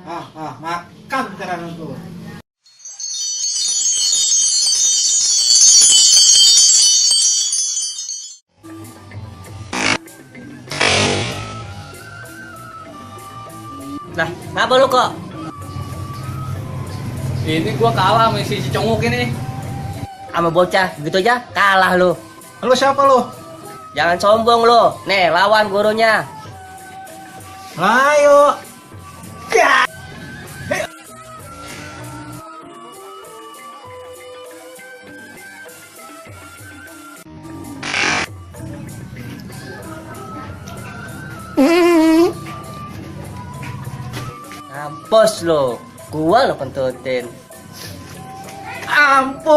Makan sekarang tuh. Nah, ngapa lu kok? Ini gua kalah sama si Congok ini. Sama bocah gitu aja kalah lu. Lu siapa lu? Jangan sombong lu. Nih, lawan gurunya. Ayo. Mampus lu. Gua lo kentutin. Ampun.